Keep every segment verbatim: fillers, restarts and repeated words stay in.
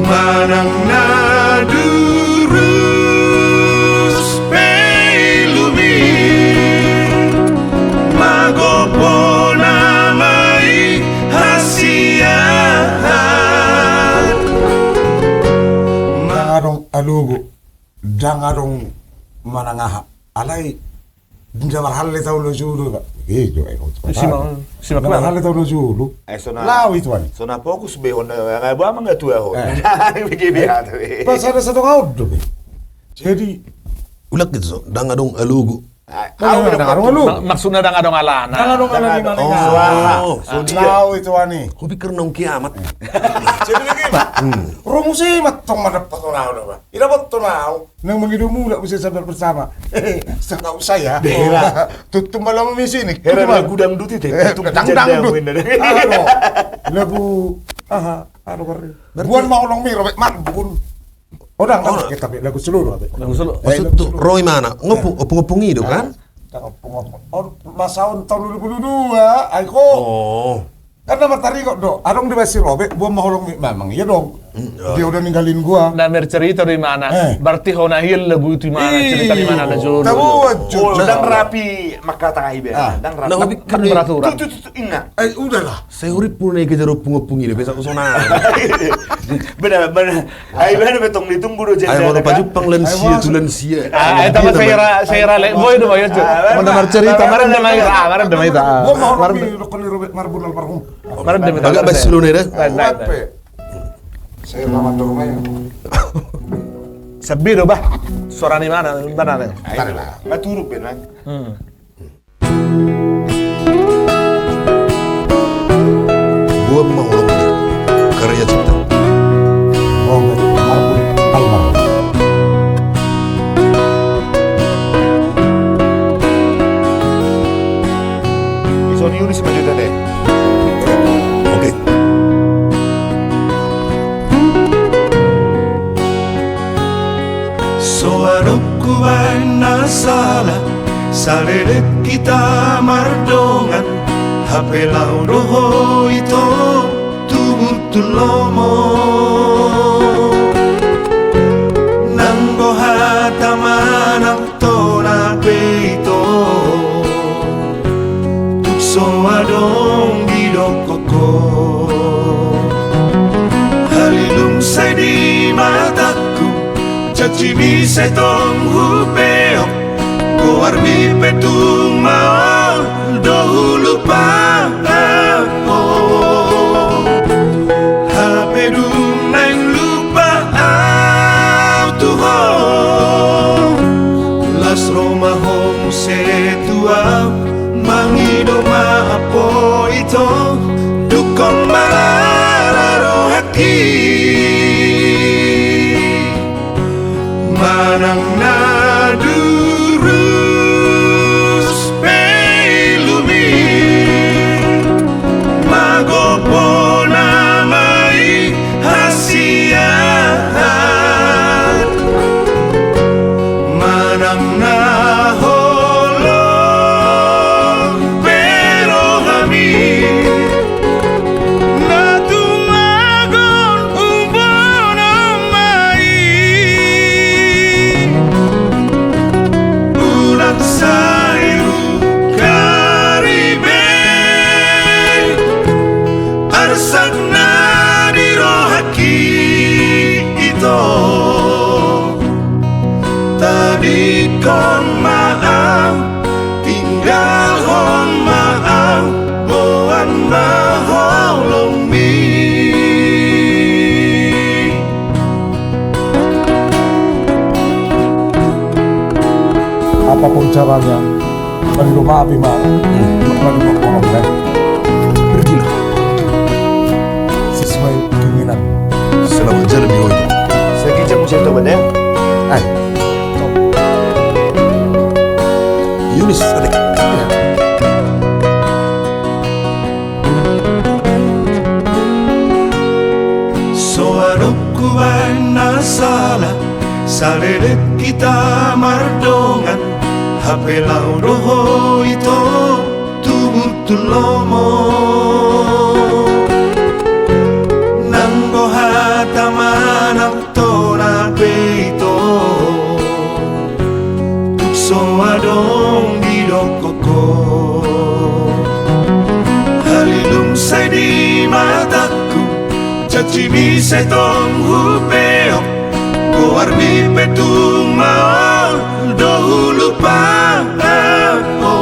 Manang na durus pe ilumi, magompo nama i hasian. Ndang adong alogo, ndang adong manang aha. Alai Ndang marhalle tau na jolo, Pak. Eh, jo, eh, jo. Simak, simak, Pak. Ndang marhalle tau na jolo. Eh, so na, laho i tuan i. So na fokus be on, eh, ngai boa mangatua ho. Eh. Bege be, eh, ate be. Pas ada satu kau do be. Jadi, ulang gitu, so. Ndang adong alogo. Ah, ndang adong alogo. Mak-, maksudna ndang adong alana. Ndang adong alana. Oh, so dia. Laho i tuan i. Hupikir naung kiamat. Jadi bege, Pak. Hmm. Rumus i ma tong mandapothon au do, Pak. Idapothon au. Naung mangido mulak muse sambal bersama. Sangkau saya. Tontu malam misi ni. Hera lagu dangdut i te. Tontu dangdut. Lagu aha? Anu kari. Buan ma holong mi Robek Marbun. Oh, ndang, ndang, kita lagu seluruh. Lagu seluruh. Maksud tu ro i mana? Ngopung, opung-opung i do kan? Ndang opung-opung. Oh, masa on tahun dua ribu dua, ai ko. Oh. Kan na martaringot do, adong dibaen si Robek, buan ma holong mi, memang iya dong. Dia udah ninggalin gua. Na marcerita do imana, berarti hona hian lagu itu imana, cerita imana na jolo. Tahu aja. Oh, ndang rapi mangkatai be. Ndang rapi. Kan beraturan. Tuh, tuh, tuh, tuh, ingat. Eh, udahlah. Sai hurippu na i kejar opung-opung i, biasa ku sonari. Benar, benar. Ai, baen pe tong ditunggu do janda. Ai, molo pajumpang lansia tu lansia. Ai, tama saya ra, saya ra lek boy do, boy, jo. Mana marcerita, marende ma hita, marende ma hita. Gua mau marende. Marende ma hita. Agak bas dulu nih, deh. Baik, baik, baik. Saya lama dong, main. Sebi do, bah. Suara ni mana? Mana, nih? Ayo, lah. Nggak turun, Ben, kan? Hmm. Buan ma holong, karya cipta. Robek Marbun, almarhum. Ison Yunus Majuta deh. Oke. So adong hubaen na sala, saleleng hita mardongan, hape laho do ho ito tubu tu lomo. Nanggo hata manang tona pe ito, tung so adong didok ho. Halilung sai di matangku, janjimi sai tong hupeop, goarmi pe tung maol do hulupa ho. Hape dung naeng lupa au tu ho, las ro ma ho muse tu au, mangido ma ampo ito, dungkon ma rara rohangki. Manang na durus pe ilumi, magompo nama i hasian. Manang na holong pe rohami, na tumagon umboan ma i. Unang sai rungkari be arsak na di rohangki ito. Tadingkon ma au, tinggalhon ma au, boan ma holongmi. Apapun caranya, mari lu maafin ma. Mari lu maafin ma. Pergilah. Sesuai keinginan. Selamat jalan di Oito. Sekejap, musik tu, Bang, ya. Hai. Yunus, ada. So adong hubaen na sala, saleleng hita mardongan, hape laho do ho ito tubu tu lomo. Nanggo hata ma Ise tong hupeop, goarmi pe tung maol do hulupa ho.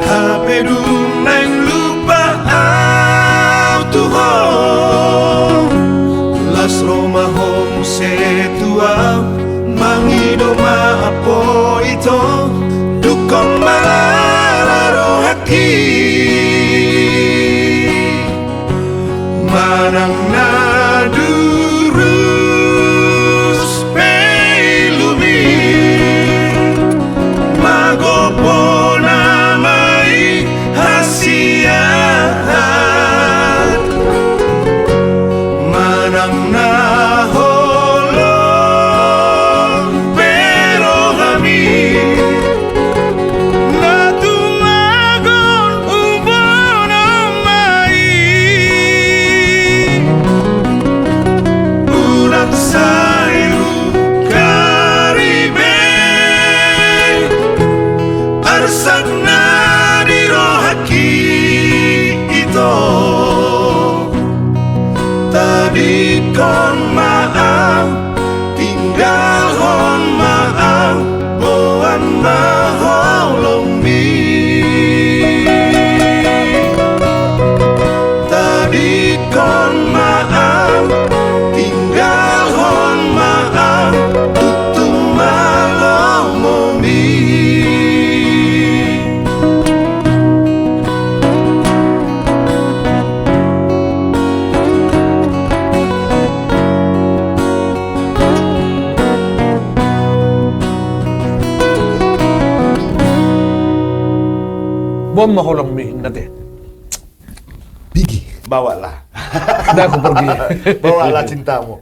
Hape dung naeng lupa au tu ho, las ro ma ho muse tu au, mangido ma ampo ito, dungkon ma rohangki. Manang na durus pe ilumi, magompo nama i hasian. Manang na holong pe rohami, na tumagon umboan ma i. Unang sai hungkari be arsak na di rohangki ito. Tadingkon ma au, tinggalhon ma au, boan ma holongmi. Tadingkon ma au, tinggalhon ma au, tutu ma lomomi. Boan ma holongmi, ninna te. Pigi. Bawalah. Dah, aku pergi. Bawalah cintamu.